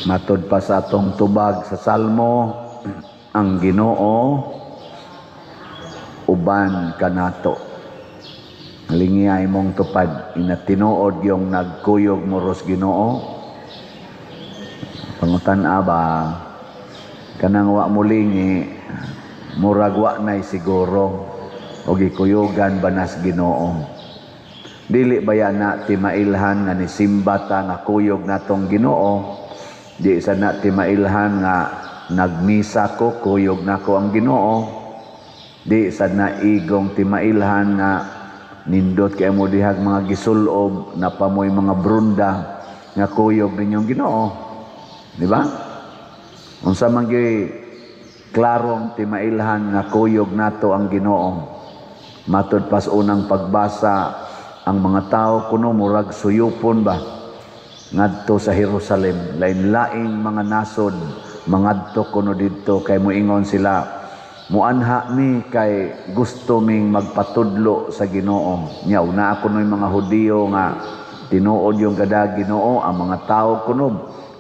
Matod pa sa atong tubag sa Salmo, ang Ginoo uban kanato. Lingiyay mong tupad, ina tinuod yung nagkuyog mo ros Ginoo. Pangutan-a ba, kanang wa mo lingi, murag wa nay siguro o gikuyugan ba nas Ginoo. Dili ba na timailhan nga nisimba ta nga kuyog natong Ginoo? Di sa na timailhan nga nagmisa ko, kuyog nako ang Ginoo? Di sa na igong timailhan nga nindot kay mo dihag mga gisulob, napamoy mga brunda nga kuyog ninyong Ginoo? Di ba? Unsa man gyud klarong timailhan nga kuyog nato ang Ginoo? Matod pas unang pagbasa, ang mga tao kuno murag suyupon ba ngadto sa Jerusalem, lain-laing mga nasod mangadto kuno didto kay moingon sila, "Muanha mi kay gusto ming magpatudlo sa Ginoo." Nya una kuno mga Hudiyo nga tinuod yung gada Ginoo, ang mga tao kuno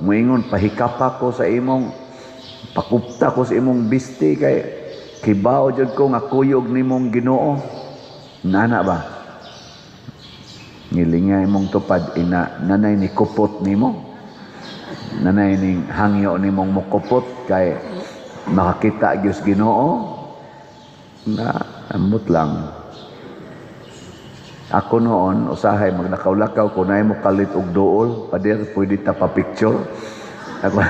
moingon, "Pahikapa ko sa imong, pakupta ko sa imong bisti kay kibaw jud ko nga kuyog nimong Ginoo." Nana ba? Ngilingay mong tupad, ina nanay ni kupot nimo, nanay ning hangyo nimong mukupot kay makakita gyud Ginoo na ambot lang. Ako noon, usahay maglakaw-lakaw ko, naay mo kalit og duol, "Pader, pwede ta pa picture?" Ako,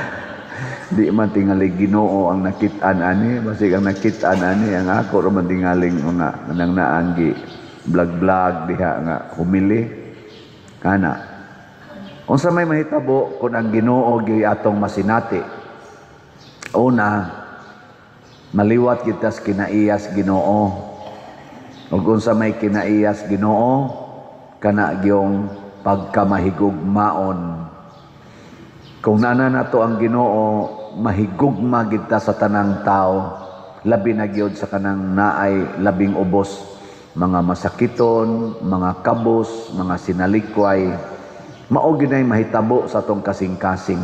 di man tingali Ginoo ang nakit-an ani, basig ang nakit-an ani ang ako ra man tingaling mga nang naanggi vlog-vlog diha nga humili kana. Unsa may mahitabo kung ang Ginoo gyud atong masinati? Una, maliwat kita sa kinaiyas Ginoo. Ug unsa may kinaiyas Ginoo? Kana gyung pagkamahigugmaon. Kung nana nato ang Ginoo, mahigugma kita sa tanang tao, labi na gyud sa kanang naay labing ubos, mga masakiton, mga kabos, mga sinalikway. Mao gyud nay mahitabo sa atong kasing-kasing.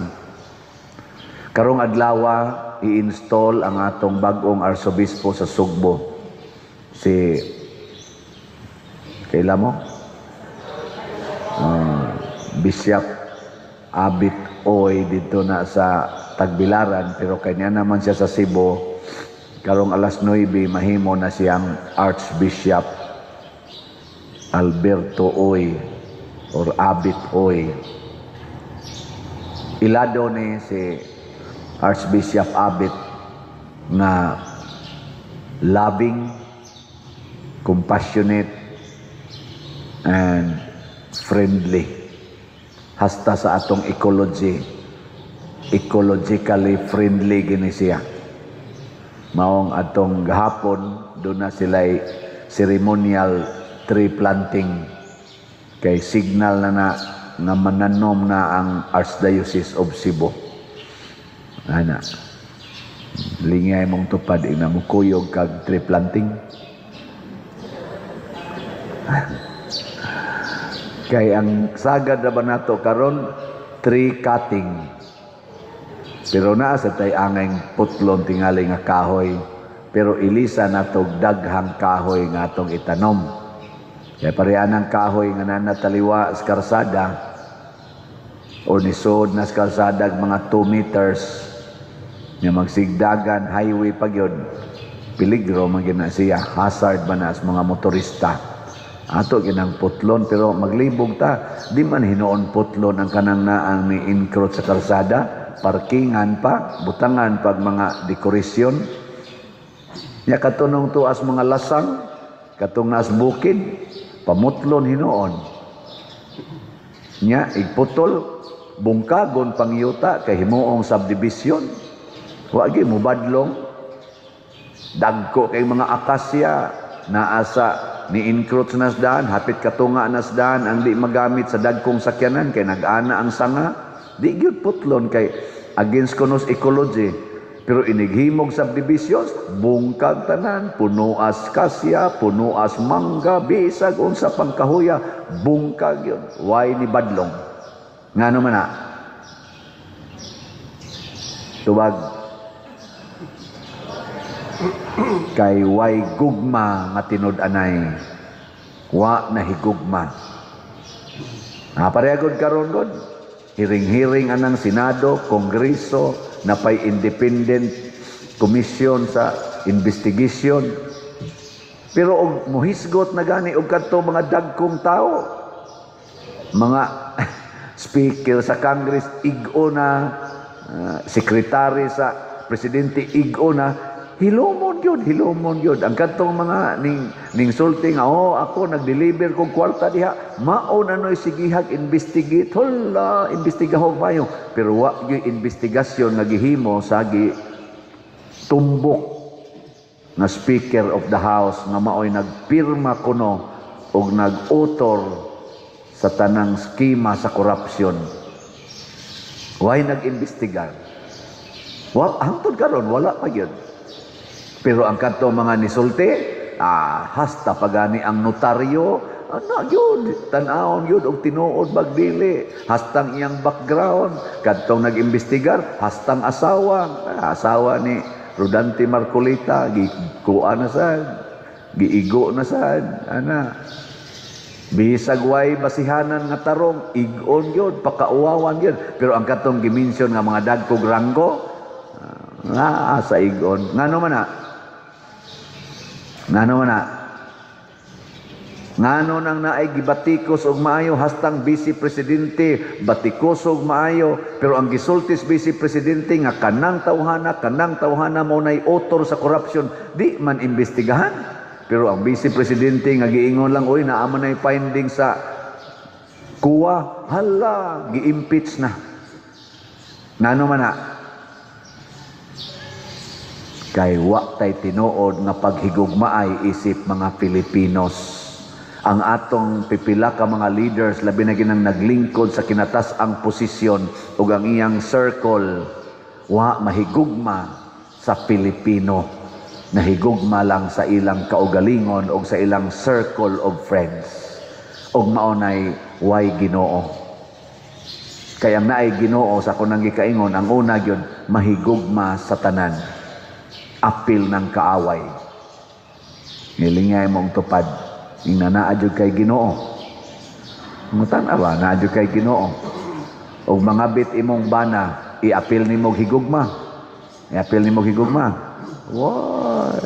Karong adlawa, i-install ang atong bag-ong arsobispo sa Sugbo. Si kaila mo? Bishop Abit Oy dito na sa Tagbilaran, pero kanya naman siya sa Cebu. Karong alas 9, mahimo na siyang Archbishop Alberto Oy or Abit Oy. Ilado ni si Archbishop Abit nga loving, compassionate, and friendly. Hasta sa atong ecology, ecologically friendly gini siya. Maong atong gahapon, doon na sila ceremonial tree planting kay signal na na nga mananom na ang Archdiocese of Cebu. Ana. Lingay mong tupad, ina mo kuyog kag tree planting. Kay ang sagad na ba nato karon, tree cutting. Pero naa sa tay angay putlon tingali nga kahoy, pero ilisa nato daghang kahoy nga atong itanom. Kay parehan ang kahoy nga nanataliwa sa karsada or nisod na sa kalsada mga 2 meters nga magsigdagan highway pa gyud, peligro man gyud na siya, hazard man na sa mga motorista. Ato ginang putlon, pero maglibog ta, di man hinuon putlon ang kanang naang ni encroach sa kalsada, parkingan pa, butangan pag mga dekorasyon. Nya katunong tuas mga lasang, katong naas bukid, pamutlon hinuon. Nya igputol, bungkagon pangyuta kay himuong subdivision. Wa gyud mobadlong. Dagko kay mga akasya naa sa ni encroach na daan, hapit katunga na daan ang di magamit sa dagkong sakyanan kay nag-ana ang sanga. Di gyud putlon kay against kunos ecology. Pero inighimog subdivisions, bungkag tanan, punuas kasya, punuas mangga, bisag unsa pang kahuya, bungkag yun. Why ni badlong? Ngano man na? Tubag. Kay way gugma nga tinud-anay. Wa na higugma. Ah, pareha gud karon gud. Hiring-hiring anang Senado, Kongreso, napay independent commission sa investigation. Pero og muhisgot na gani og kadto mga dagkong tao, mga speaker sa Congress ig-o na, sekretary sa presidente ig-o na, hilomon yun, hilomon yun. Ang kadtong mga ning sulti nga, "Oh, ako nag-deliver kog kwarta diha," mao na no'y sigihag investigate, hala, imbestigahog mayo. Pero wa gyud investigasyon nga gihimo sa gi tumbok nga Speaker of the House nga maoy nagpirma kuno og nag-author sa tanang skema sa korupsyon. Why nag-imbestigar? Wa hangtod karon wala pa gyud. Pero ang kadto mga nisulti, hasta pagani ang notaryo, ana gyud, tan-awon gyud og tinuod bagdili, hastang iyang background, kadtong nag-imbestigar, hastang asawa, asawa ni Rodante Marcoleta, gikuan na sad, giigo na sad, ana. Bisag way basihanan nga tarong, igon gyud, pakauwawan gyud. Pero ang katong gimension nga mga dagkog ranggo, nga sa igon. Ngano man na? Ngano man na? Ngano nang naay gibatikos og maayo, hastang vice presidente batikos og maayo, pero ang gisultis vice presidente nga kanang tawhana mo nay author sa corruption, di man imbestigahan. Pero ang vice presidente nga giingon lang, "Oy, naa man nay finding sa COA," hala, gi-impeach na. Ngano man na? Kay wa tay tinuod nga paghigugmaay isip mga Pilipinos. Ang atong pipila ka mga leaders, labi na ginang naglingkod sa kinatas-ang posisyon ug ang iyang circle, wa mahigugma sa Pilipino. Nahigugma lang sa ilang kaugalingon o sa ilang circle of friends. Og mao nay way Ginoo. Kay ang naay Ginoo, sa akong gikaingon, ang una gyud, mahigugma sa tanan. Apil ng kaaway. Nilingay mong tupad. Ing naa jud kay Ginoo. Mutan ba, naa jud kay Ginoo. Og mangabit imong bana, iapil nimo higugma. Iapil nimo higugma. What?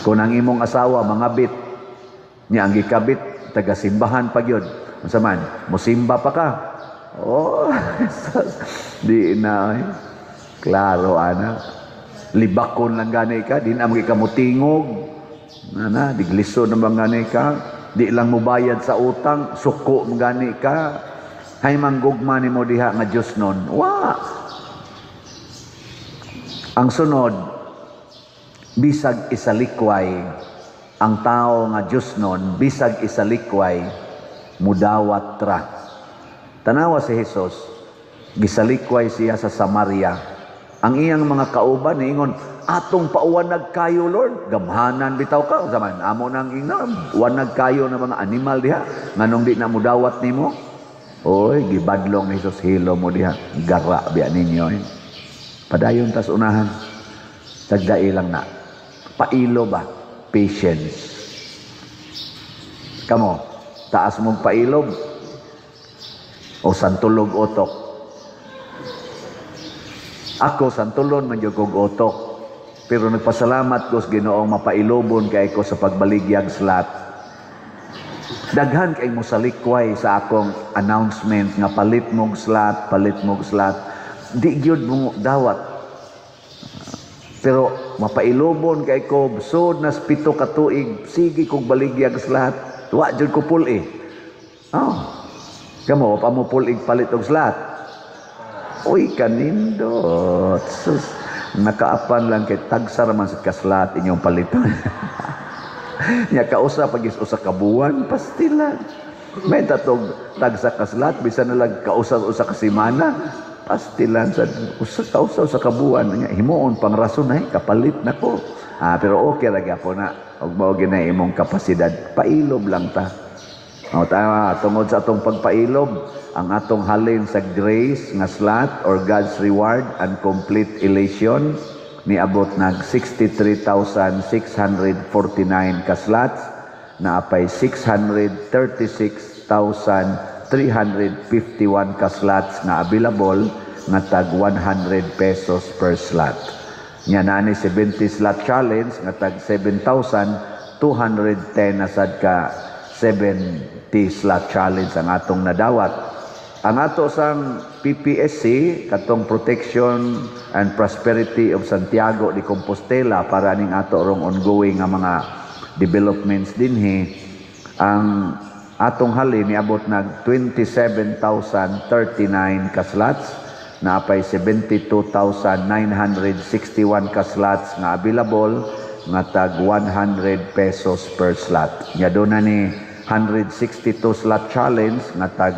Kung ang imong asawa mangabit, niya ang gikabit taga simbahan pa gyud. Unsa man, musimba pa ka? Oh, di na. Eh. Klaro ana. Libakon lang gani ka, di na ka mutingog. Ana, diglisod na bang gani ka? Di lang mubayad sa utang, suko mo gani ka. Hay manggugma nimo diha nga Dios nun. Wa. Ang sunod, bisag isalikway ang tao nga Dios nun, bisag isalikway, mudawat ra. Tanawa si Jesus, gisalikway siya sa Samaria. Ang iyang mga kauban niingon, "Atong pauwanag kayo, Lord." "Gamhanan bitaw ka zaman amo nang ingnon, wanag kayo na mga animal diha, nganong di na mudawat nimo?" Oy, gibadlong ni Jesus, "Hilo mo diha, gara biya ninyo eh." Padayon tas unahan. Tagdai lang na. Pailo ba? Patience. Kamo, taas mong pailob o santulog otok? Ako, santulon man jud kog otok. Pero nagpasalamat ko sa Ginoong mapailobon kay ko sa pagbaligyag slot. Daghan kay mo salikway sa akong announcement nga palit mog slot, palit mog slot. Di gyud mo dawat. Pero mapailobon kay ko sud nas 7 ka tuig sige kog baligyag slot. Wa jud ko pul eh. Oh. Kamo pa mo pul-ig palit og slot. Uy, kanindot. Sus, nakaapan lang kay tagsa raman sa kaslat inyong paliton. Nya kausa pag usa ka buwan, pastilan. May tatog tagsa kaslat, bisan na lang kausa usa ka semana, pastilan sa usa kausa usa ka buwan. Nya himuon pang rason ay kapalit nako. Ah, pero okay ra gyapon na. Og mao ginay imong kapasidad, pailob lang ta. O, tama, tungod sa atong pagpailob, ang atong halin sa grace nga slot or God's reward and complete elation niabot nag 63,649 ka slots, naapay 636,351 ka slots nga available nga tag 100 pesos per slot. Nya naa ni 70 slot challenge nga tag 7,210 na sad ka 70 slot challenge ang atong nadawat. Ang ato sang PPSC, katong Protection and Prosperity of Santiago de Compostela, para ning ato rong ongoing nga mga developments dinhi, ang atong halin niabot nag 27,039 ka slots, naapay 72,961 ka slots nga available nga tag 100 pesos per slot. Nya duna ni 162 slot challenge nga tag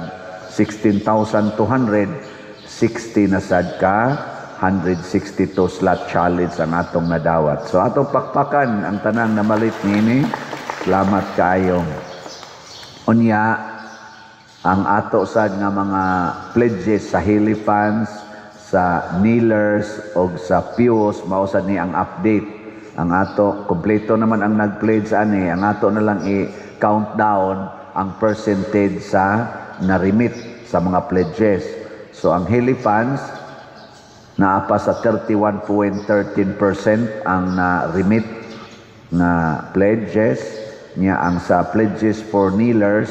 16,260 na sad ka 162 slot challenge ang atong nadawat. So atong pakpakan ang tanang namalit niini. Salamat kaayo. Unya, ang ato sad nga mga pledges sa Healy Funds, sa Kneelers og sa Pews, mao sad ni ang update. Ang ato, kompleto naman ang nag-pledge ani, ang ato na lang i-count down ang percentage sa na-remit sa mga pledges. So ang Healy Funds naa pa sa 31.13% ang na-remit na pledges niya. Ang sa pledges for kneelers,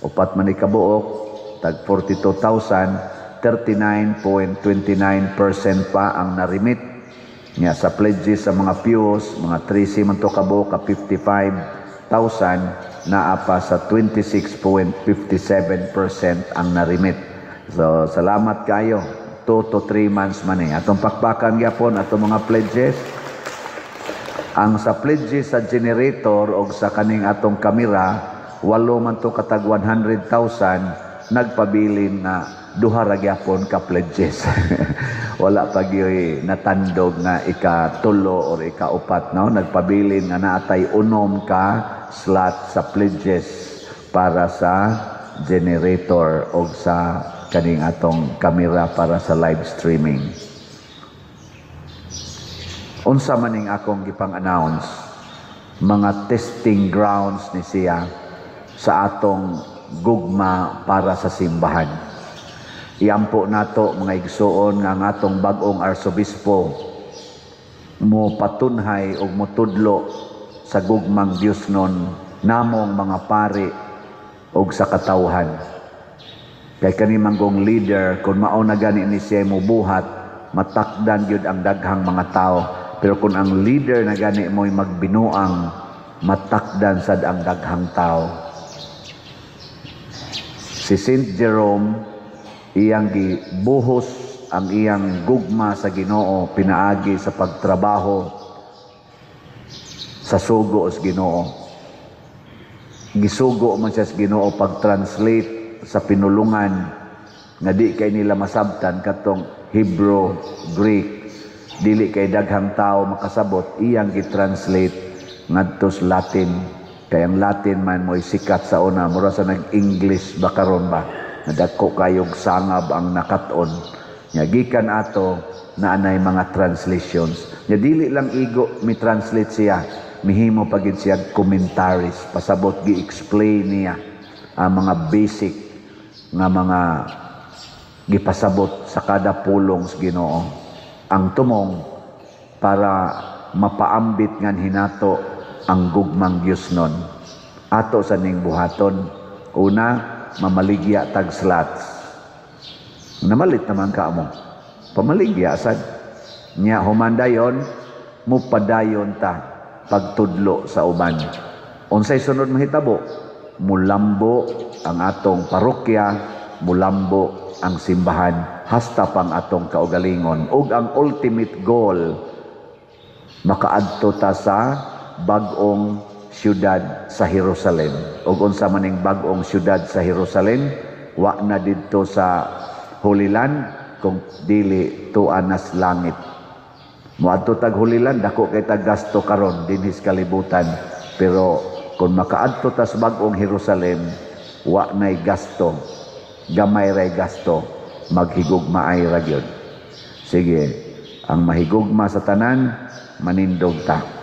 upat man ni kabuok, tag 42,000, 39.29% pa ang na-remit niya. Sa pledges sa mga pews, mga 13 man to kabuok ka 55,000, naa pa sa 26.57% ang na-remit. So salamat kayo. 2 to 3 months man eh. Atong pakpakan gyapon atong mga pledges. Ang sa pledges sa generator o sa kaning atong kamera, walo man to katag 100,000, nagpabilin nga duha ra gyapon ka pledges. Wala pa gyoy natandog nga ika-tulo or ika-upat, no? Nagpabilin nga naatay unom ka slot sa pledges para sa generator o sa kaning atong kamera para sa live streaming. Unsa man ning akong gipang-announce, mga testing grounds ni siya sa atong gugma para sa simbahan. Iampo nato, mga igsuon, nga ang atong bag-ong arsobispo mo patunhay og motudlo sa gugmang Diosnon namong mga pari og sa katawhan. Kay kani manggong leader, kung mao na gani ni siya mobuhat, matakdan gyud ang daghang mga tao. Pero kung ang leader na gani mo'y magbinuang, matakdan sad ang daghang tao. Si Saint Jerome, iyang gibuhos ang iyang gugma sa Ginoo pinaagi sa pagtrabaho sa sugo sa Ginoo. Gisugo man siya sa Ginoo pag-translate sa pinulungan nga di kay nila masabtan, katong Hebrew, Greek, dili kay daghang tao makasabot, iyang gi-translate ngadto sa Latin. Kay ang Latin man mo'y sikat sa una, mura sa nag-English ba karon ba? Nadagko kayog sangab ang nakat-on. Nya gikan ato na anay mga translations. Nya dili lang igo mi translate siya, mihimo pa gid siya commentaries, pasabot gi-explain niya ang mga basic nga mga gipasabot sa kada pulong sa Ginoo. Ang tumong para mapaambit ngan hinato ang gugmang Diosnon. Ato sa ning buhaton. Una, mamaligya tag slots. Namalit naman ka mo. Pamaligya sad. Nya humandayon, mupadayon ta pagtudlo sa uban. Unsay sunod mahitabo? Mulambo ang atong parokya, mulambo ang simbahan, hasta pang atong kaugalingon. Ug ang ultimate goal, makaadto ta sa bag-ong syudad sa Jerusalem. Ug unsa man ning bag-ong syudad sa Jerusalem? Wa na didto sa Holy Land, kung dili tuan nas langit. Moadto tag Holy Land, dako kay tag gasto karon dinhi sa kalibutan. Pero kung makaadto ta sa bag-ong Jerusalem, Wa nay gasto, gamay ray gasto, maghigugmaay ra gyud. Sige, ang mahigugma sa tanan, manindog ta.